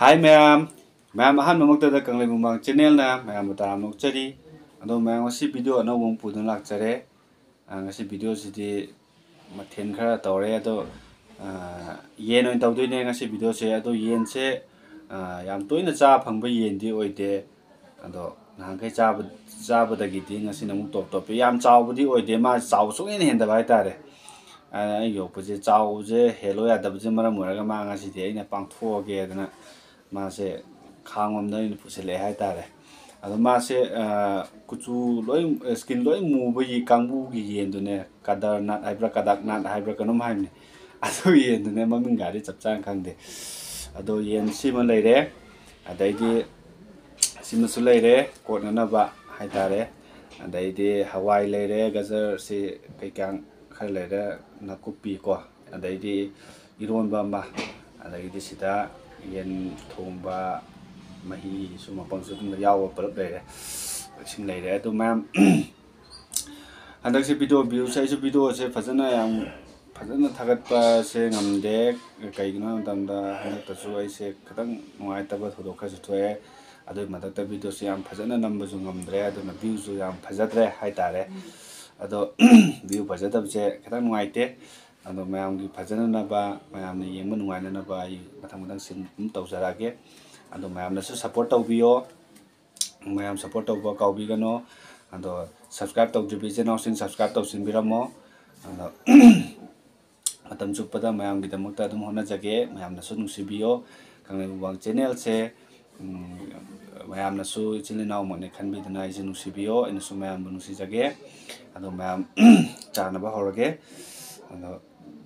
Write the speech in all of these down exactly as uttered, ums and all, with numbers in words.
ꯍꯥꯏ ꯃꯌꯥꯝ, ꯃꯌꯥꯝ ꯑꯍꯥꯟꯕꯃꯛꯇꯗ ꯀꯪꯂꯩ ꯃꯨꯛꯕꯥꯡ ꯆꯦꯅꯦꯜꯅ ꯃꯌꯥꯝꯕꯨ ꯇꯔꯥꯝꯅ ꯑꯣꯛꯆꯔꯤ꯫ ꯑꯗꯣ ꯃꯌꯥꯝ, ꯉꯁꯤ ꯚꯤꯗꯤꯑꯣ ꯑꯅꯧꯕ ꯑꯃ ꯄꯨꯗꯨꯅ ꯂꯥꯛꯆꯔꯦ꯫ ꯑ, ꯉꯁꯤ ꯚꯤꯗꯤꯑꯣꯁꯤꯗꯤ ꯃꯊꯦꯜ ꯈꯔ ꯇꯧꯔꯦ꯫ ꯑꯗꯣ, ꯑ, ꯌꯦꯟ ꯑꯣꯏꯅ ꯇꯧꯗꯣꯏꯅꯦ ꯉꯁꯤ ꯚꯤꯗꯤꯑꯣꯁꯦ꯫ ꯑꯗꯣ ꯌꯦꯟꯁꯦ, ꯑ, ꯌꯥꯝ ꯇꯣꯏꯅ ꯆꯥ ꯐꯪꯕ ꯌꯦꯟꯗꯤ ꯑꯣꯏꯗꯦ꯫ ꯑꯗꯣ ꯅꯍꯥꯟꯈꯩ ꯆꯥꯕ, ꯆꯥꯕꯗꯒꯤꯗꯤ ꯉꯁꯤꯅ ꯑꯃꯨꯛ ꯇꯣꯞ ꯇꯣꯞꯄꯤ꯫ ꯌꯥꯝ ꯆꯥꯎꯕꯗꯤ ꯑꯣꯏꯗꯦ, ꯃꯥ ꯆꯥꯎꯕ ꯁꯨꯡꯍꯦꯟ ꯍꯦꯟꯗꯕ ꯍꯥꯏꯇꯥꯔꯦ꯫ ꯑ, ꯑꯩ ꯌꯣꯛꯄꯁꯦ ꯆꯥꯎꯕꯁꯦ ꯍꯦꯜꯂꯣ ꯌꯥꯗꯕꯁꯦ ꯃꯔꯝ ꯑꯣꯏꯔꯒ ꯃꯥ ꯉꯁꯤꯗꯤ ꯑꯩꯅ ꯄꯥꯡꯊꯣꯛꯑꯒꯦ ꯑꯗꯨꯅ ꯃꯥꯁꯦ ꯈꯥꯡ ꯑꯃꯗ ꯑꯩꯅ ꯄꯨꯁꯤꯜꯂꯛꯑꯦ ꯍꯥꯏꯇꯥꯔꯦ꯫ ꯑꯗꯣ ꯃꯥꯁꯦ, ꯑ, ꯀꯨꯆꯨ ꯂꯣꯏ, skin ꯂꯣꯏ ꯃꯨꯕꯒꯤ ꯀꯥꯡꯕꯨꯒꯤ ꯌꯦꯟꯗꯨꯅꯦ, ꯀꯗꯔꯅꯥꯠ ꯍꯥꯏꯕ꯭ꯔꯥ, ꯀꯗꯛꯅꯥꯠ ꯍꯥꯏꯕ꯭ꯔꯥ ꯀꯩꯅꯣꯝ ꯍꯥꯏꯕꯅꯦ꯫ ꯑꯗꯨ ꯌꯦꯟꯗꯨꯅꯦ, ꯃꯃꯤꯡꯒꯗꯤ ꯆꯞ ꯆꯥꯅ ꯈꯪꯗꯦ꯫ ꯑꯗꯣ ꯌꯦꯟ ꯁꯤꯃ ꯂꯩꯔꯦ, ꯑꯗꯩꯗꯤ ꯁꯤꯃꯁꯨ ꯂꯩꯔꯦ, ꯀꯣꯠꯅꯅꯕ ꯍꯥꯏꯇꯥꯔꯦ꯫ ꯑꯗꯩꯗꯤ ꯍꯋꯥꯏ ꯂꯩꯔꯦ, ꯒꯖꯔꯁꯤ ꯀꯩꯀꯥ ꯈꯔ ꯂꯩꯔꯦ, ꯅꯥꯀꯨꯞꯄꯤ ꯀꯣ, ꯑꯗꯩꯗꯤ ꯏꯔꯣꯟꯕ ꯑꯃ, ꯑꯗꯒꯤꯗꯤ ꯁꯤꯗ ꯌꯦꯟ ꯊꯣꯡꯕ ꯃꯍꯤ ꯁꯨꯝ ꯃꯄꯪꯁꯨ ꯑꯗꯨꯝ ꯌꯥꯎꯕ ꯄꯨꯂꯞ ꯂꯩꯔꯦ, ꯏꯁꯤꯡ ꯂꯩꯔꯦ꯫ ꯑꯗꯨ ꯃꯌꯥꯝ, ꯍꯟꯗꯛꯁꯦ ꯚꯤꯗꯤꯑꯣ ꯚ꯭ꯌꯨꯁꯦ, ꯑꯩꯁꯨ ꯚꯤꯗꯤꯑꯣꯁꯦ ꯐꯖꯅ ꯌꯥꯝ ꯐꯖꯅ ꯊꯥꯒꯠꯄꯁꯦ ꯉꯝꯗꯦ꯫ ꯀꯩꯒꯤꯅꯣ ꯍꯥꯏꯕ ꯃꯇꯝꯗ ꯍꯟꯗꯛꯇꯁꯨ ꯑꯩꯁꯦ ꯈꯤꯇꯪ ꯅꯨꯡꯉꯥꯏꯇꯕ ꯊꯧꯗꯣꯛ ꯈꯔꯁꯨ ꯊꯣꯛꯑꯦ꯫ ꯑꯗꯨꯒꯤ ꯃꯊꯛꯇ ꯚꯤꯗꯤꯑꯣꯁꯦ ꯌꯥꯝ ꯐꯖꯅ ꯅꯝꯕꯁꯨ ꯉꯝꯗ꯭ꯔꯦ, ꯑꯗꯨꯅ ꯚ꯭ꯌꯨꯁꯨ ꯌꯥꯝ ꯐꯖꯗ꯭ꯔꯦ ꯍꯥꯏꯇꯥꯔꯦ꯫ ꯑꯗꯣ ꯚ꯭ꯌꯨ ꯐꯖꯗꯕꯁꯦ ꯈꯤꯇꯪ ꯅꯨꯡꯉꯥꯏꯇꯦ꯫ ꯑꯗꯣ ꯃꯌꯥꯝꯒꯤ ꯐꯖꯅꯅꯕ, ꯃꯌꯥꯝꯅ ꯌꯦꯡꯕ ꯅꯨꯡꯉꯥꯏꯅꯅꯕ ꯑꯩ ꯃꯊꯪ ꯃꯊꯪ ꯁꯤꯟ ꯑꯗꯨꯝ ꯇꯧꯖꯔꯛꯑꯒꯦ꯫ ꯑꯗꯣ ꯃꯌꯥꯝꯅꯁꯨ support ꯇꯧꯕꯤꯌꯣ꯫ ꯃꯌꯥꯝ support ꯇꯧꯕ ꯀꯥꯎꯕꯤꯒꯅꯣ꯫ ꯑꯗꯣ subscribe ꯇꯧꯗ꯭ꯔꯤꯕ ꯏꯆꯤꯟ ꯏꯅꯥꯎꯁꯤꯡ subscribe ꯇꯧꯁꯤꯟꯕꯤꯔꯝꯃꯣ꯫ ꯑꯗꯣ ꯃꯇꯝ ꯆꯨꯞꯄꯗ ꯃꯌꯥꯝꯒꯤꯗꯃꯛꯇ ꯑꯗꯨꯝ ꯍꯣꯠꯅꯖꯒꯦ꯫ ꯃꯌꯥꯝꯅꯁꯨ ꯅꯨꯡꯁꯤꯕꯤꯌꯣ꯫ ꯀꯪꯂꯩ ꯃꯨꯛꯕꯥꯡ ꯆꯦꯅꯦꯜꯁꯦ, ꯎꯝ, ꯃꯌꯥꯝꯅꯁꯨ ꯏꯆꯤꯜ ꯏꯅꯥꯎꯃꯛꯅꯦ ꯈꯟꯕꯤꯗꯨꯅ ꯑꯩꯁꯦ ꯅꯨꯡꯁꯤꯕꯤꯌꯣ, ꯑꯩꯅꯁꯨ ꯃꯌꯥꯝꯕꯨ ꯅꯨꯡꯁꯤꯖꯒꯦ꯫ ꯑꯗꯣ ꯃꯌꯥꯝ ꯆꯥꯅꯕ ꯍꯧꯔꯒꯦ꯫ ꯑꯗꯣ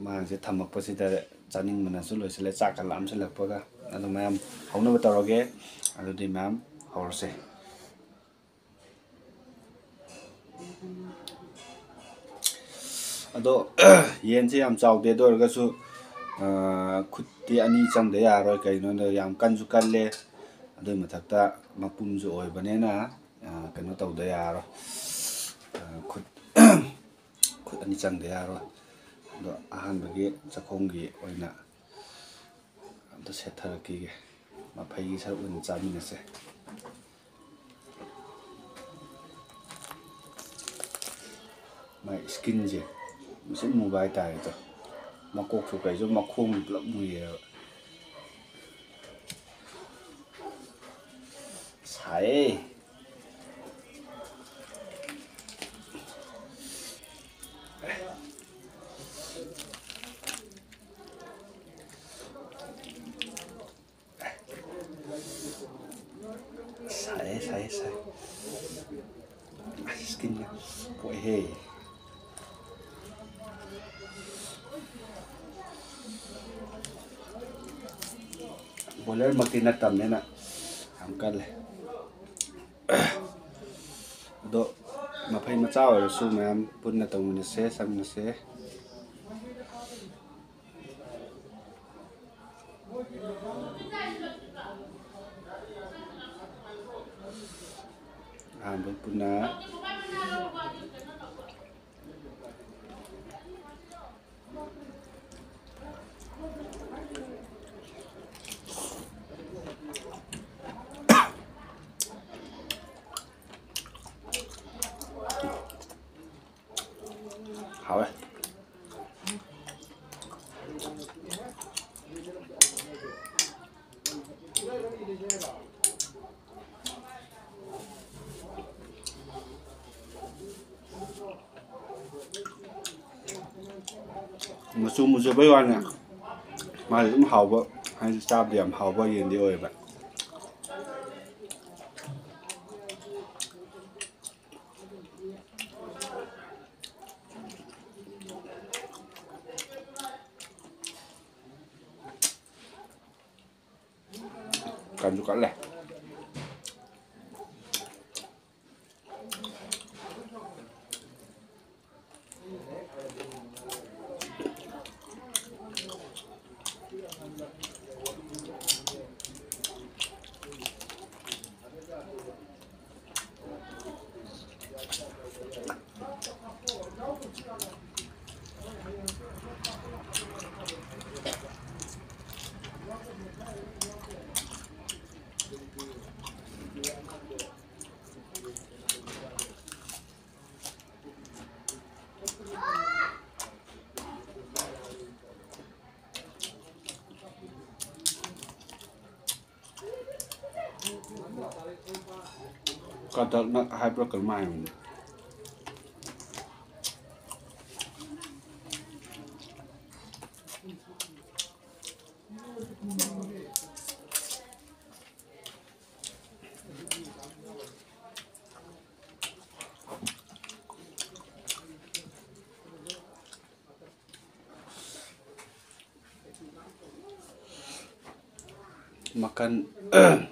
ꯃꯥꯡꯁꯦ ꯊꯝꯃꯛꯄꯁꯤꯗ ꯆꯥꯅꯤꯡꯕꯅꯁꯨ ꯂꯣꯏꯁꯤꯜꯂꯦ, ꯆꯥꯛꯀ ꯂꯥꯝꯁꯤꯜꯂꯛꯄꯒ꯫ ꯑꯗꯣ ꯃꯌꯥꯝ ꯍꯧꯅꯕ ꯇꯧꯔꯒꯦ꯫ ꯑꯗꯨꯗꯤ ꯃꯌꯥꯝ ꯍꯧꯔꯁꯦ꯫ ꯑꯗꯣ ꯌꯦꯟꯁꯦ ꯌꯥꯝ ꯆꯥꯎꯗꯦ, ꯑꯗꯨ ꯑꯣꯏꯔꯒꯁꯨ, ꯑ, ꯈꯨꯠꯇꯤ ꯑꯅꯤ ꯆꯪꯗ ꯌꯥꯔꯣꯏ꯫ ꯀꯩꯒꯤꯅꯣꯗ ꯌꯥꯝ ꯀꯟꯁꯨ ꯀꯜꯂꯦ, ꯑꯗꯨꯒꯤ ꯃꯊꯛꯇ ꯃꯄꯨꯝꯁꯨ ꯑꯣꯏꯕꯅꯤꯅ, ꯑ, ꯀꯩꯅꯣ ꯇꯧꯗ ꯌꯥꯔꯣꯏ꯫ ꯑ, ꯈꯨꯠ, ꯈꯨꯠ ꯑꯅꯤ ꯆꯪꯗ ꯌꯥꯔꯣꯏ꯫ ꯑꯗꯣ ꯑꯍꯥꯟꯕꯒꯤ ꯆꯥꯛꯈꯣꯝꯒꯤ ꯑꯣꯏꯅ ꯑꯝꯇ ꯁꯦꯠꯊꯔꯛꯈꯤꯒꯦ꯫ ꯃꯐꯩꯒꯤ ꯁꯔꯨꯛ ꯑꯣꯏꯅ ꯆꯥꯃꯤꯟꯅꯁꯦ꯫ ꯃꯥꯏ ꯁ꯭ꯀꯤꯟꯁꯦ ꯃꯨꯁꯤꯟ ꯃꯨꯕ ꯍꯥꯏꯇꯥꯔꯦ꯫ ꯑꯗꯣ ꯃꯀꯣꯛꯁꯨ ꯀꯩꯁꯨ, ꯃꯈꯣꯡꯁꯨ ꯄꯨꯂꯞ ꯃꯨꯏꯌꯦꯕ꯫ ꯁꯥꯏꯌꯦ꯫ ꯁꯥꯏꯌꯦ, ꯁꯥꯏꯌꯦ, ꯁꯥꯏ꯫ ꯑꯁ, ꯁ꯭ꯀꯤꯟꯒ ꯄꯣꯛꯑꯦꯍꯦ꯫ ꯕꯣꯏꯂꯔꯃꯛꯇꯤ ꯅꯠꯇꯕꯅꯤꯅ ꯌꯥꯝ ꯀꯜꯂꯦ꯫ ꯑꯗꯣ ꯃꯐꯩ ꯃꯆꯥ ꯑꯣꯏꯔꯁꯨ ꯃꯌꯥꯝ ꯄꯨꯟꯅ ꯇꯧꯃꯤꯟꯅꯁꯦ, ꯆꯥꯃꯤꯟꯅꯁꯦ꯫ ꯑꯍꯥꯟꯕ ꯄꯨꯟꯅ ꯍꯥꯎꯋꯦ꯫ ꯃꯆꯨ ꯃꯨꯖꯕꯩ ꯋꯥꯅꯦ, ꯃꯥꯗꯤ ꯑꯗꯨꯝ ꯍꯥꯎꯕ, ꯍꯥꯏꯗꯤ ꯆꯥꯕꯗ ꯌꯥꯝ ꯍꯥꯎꯕ ꯌꯦꯟꯗꯤ ꯑꯣꯏꯌꯦꯕ꯫ ꯀꯟꯁꯨ ꯀꯜꯂꯦ꯫ ꯀꯗꯛꯅ ꯍꯥꯏꯕ꯭ꯔꯥ ꯀꯩꯅꯣꯝ ꯍꯥꯏꯕꯅꯤ꯫ ꯃꯈꯜ ꯎꯝ꯫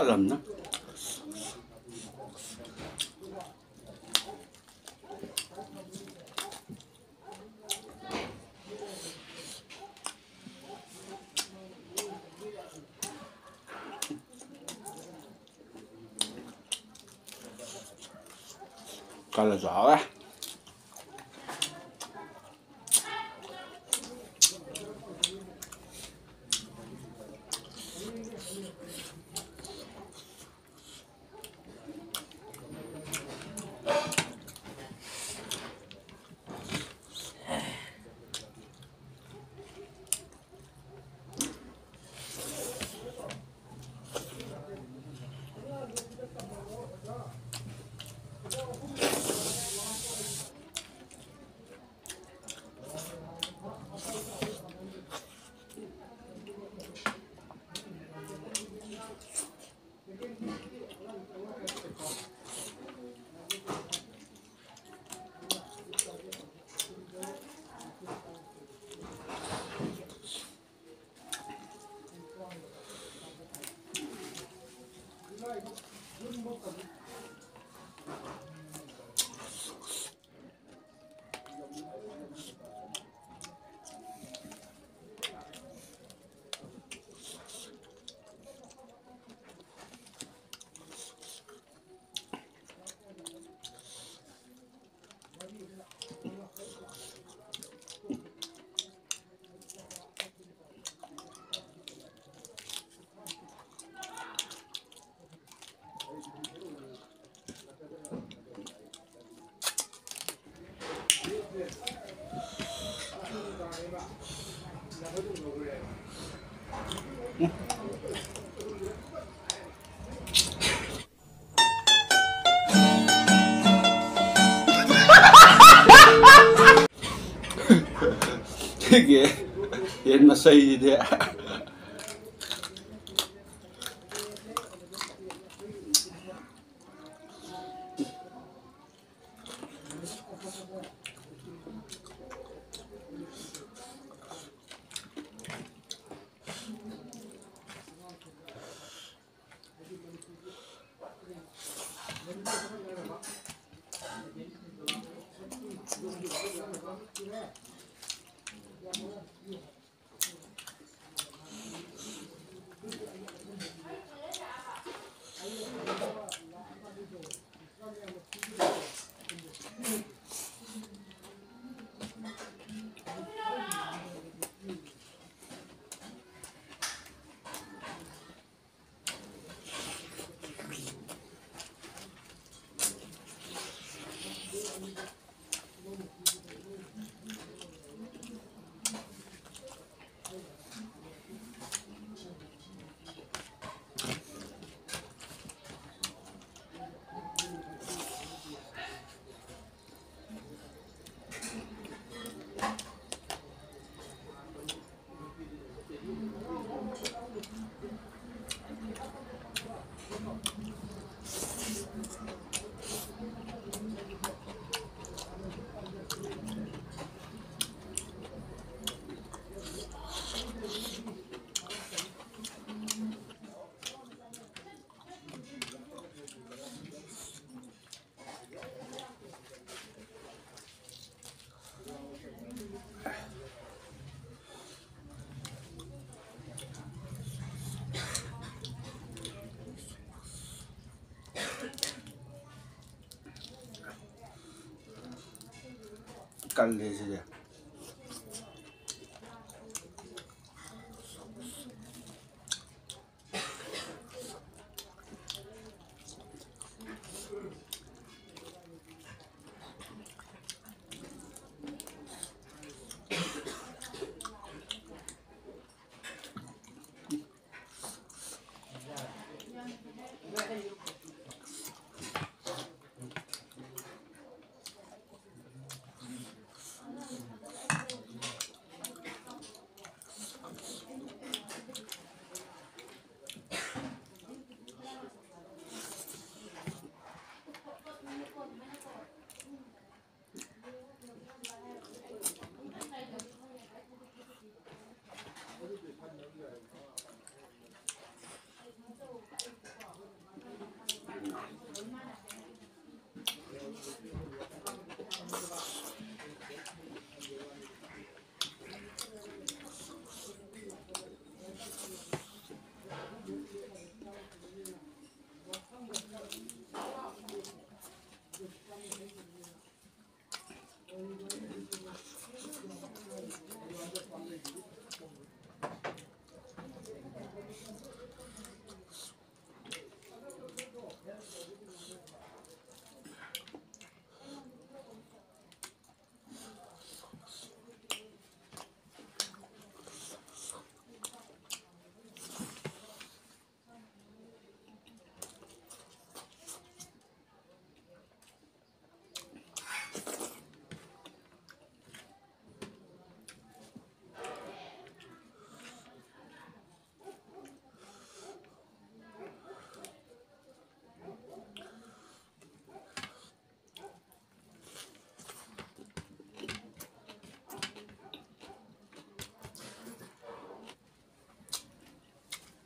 ꯂꯝꯅ꯫ ꯀꯜꯂꯁꯨ ꯍꯥꯎꯋꯦ꯫ ꯁꯤꯒꯤ ꯌꯦꯟ ꯃꯁꯩꯁꯤꯗꯤ꯫ ꯀꯜꯂꯦ ꯁꯤꯗꯤ꯫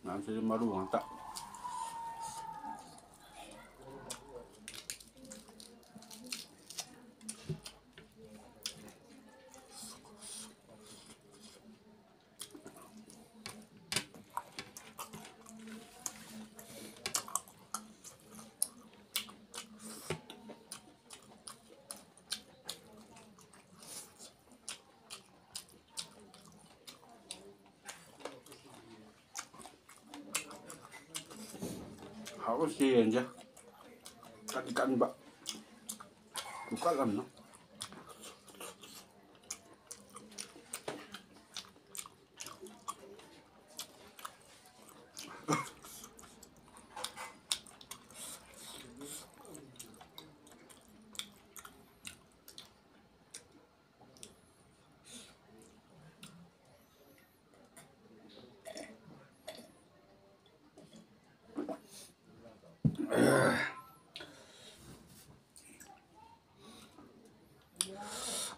ꯃꯌꯥꯝꯁꯤꯗꯤ ꯃꯔꯨ ꯉꯥꯛꯇ꯫ ꯍꯥꯎꯕ ꯁꯤ ꯌꯦꯟꯁꯦ꯫ ꯀꯟꯗꯤ ꯀꯟꯕ꯫ ꯈꯨꯀꯟ ꯑꯃꯅ꯫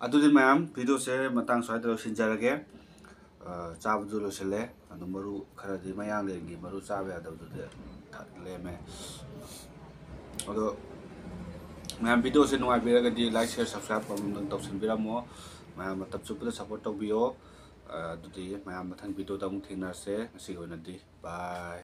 ꯑꯗꯨꯗꯤ ꯃꯌꯥꯝ, video ꯁꯦ ꯃꯇꯥꯡ ꯁ꯭ꯋꯥꯏꯗ ꯂꯣꯏꯁꯤꯟꯖꯔꯒꯦ꯫ ꯑ, ꯆꯥꯕꯗꯨ ꯂꯣꯏꯁꯤꯜꯂꯦ꯫ ꯑꯗꯨ ꯃꯔꯨ ꯈꯔꯗꯤ ꯃꯌꯥꯡꯂꯦꯟꯒꯤ ꯃꯔꯨ ꯆꯥꯕ ꯌꯥꯗꯕꯗꯨꯗꯤ ꯊ-, ꯂꯦꯝꯃꯦ꯫ ꯑꯗꯣ ꯃꯌꯥꯝ, video ꯁꯦ ꯅꯨꯡꯉꯥꯏꯕꯤꯔꯒꯗꯤ like, share, subscribe ꯑꯃꯨꯛꯇꯪ ꯇꯧꯁꯤꯟꯕꯤꯔꯝꯃꯣ꯫ ꯃꯌꯥꯝ ꯃꯇꯝ ꯆꯨꯞꯄꯗ support ꯇꯧꯕꯤꯌꯣ꯫ ꯑ, ꯑꯗꯨꯗꯤ ꯃꯌꯥꯝ ꯃꯊꯪ video ꯗ ꯑꯃꯨꯛ ꯊꯦꯡꯅꯔꯁꯦ꯫ ꯉꯁꯤꯒꯤ ꯑꯣꯏꯅꯗꯤ bye꯫